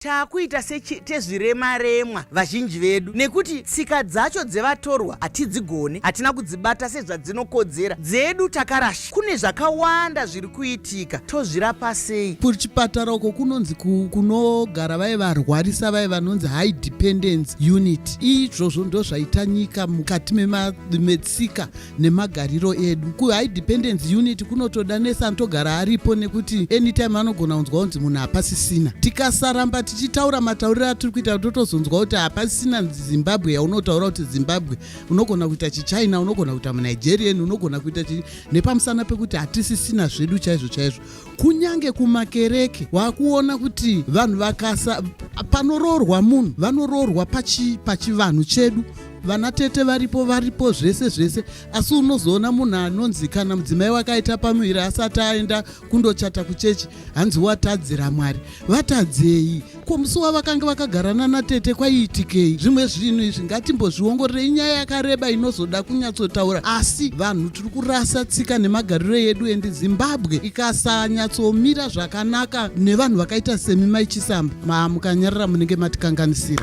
Taakuita setezviremaremwa vazhinji vedu nekuti tsika dzacho dzevatorwa hatidzigone, hatina kudzibata sezvadzinokodzera. Dzedu takarasha. Kune zvakawanda zviri kuitika, tozvirapa sei? Kuchipatara uko kunonzi kunogara vaye varwarisa vaye vanonzi high dependence unit. Izvozvo ndozvaita nyika mukati metsika nemagariro edu. Kuhigh dependence unit kunotoda nesi anotogara aripo nekuti anytime anogona kunzwa kunzi munhu hapasisina. Tikasaramba tichitaura matauriro atiri kuita, totozonzwa kuti hapasisina Zimbabwe yaunotaura kuti Zimbabwe. Unogona kuita chiChina, unogona kuita muNigerian, unogona kuita chi nepamusana pekuti hatisisina zvedu chaizvo chaizvo. Kunyange kumakereke wakuona kuti vanhu vakasa panoroorwa munhu, vanoroorwa pachivanhu chedu, vana tete varipo, varipo zvese zvese, asi unozoona munhu anonzi kana mudzimai wakaita pamuviri asati aenda kundochata kuchechi, hanzi watadzira Mwari. Vatadzei? Ko musi wavakanga vakagara nanatete kwaiitikei? Zvimwe zvinhu izvi ngatimbozviongororei. Inyaya yakareba inozoda kunyatsotaura, asi vanhu tiri kurasa tsika nemagariro edu. Endi Zimbabwe ikasanyatsomira zvakanaka nevanhu vakaita semi, Mai Chisamba, mukanyarara munenge matikanganisira.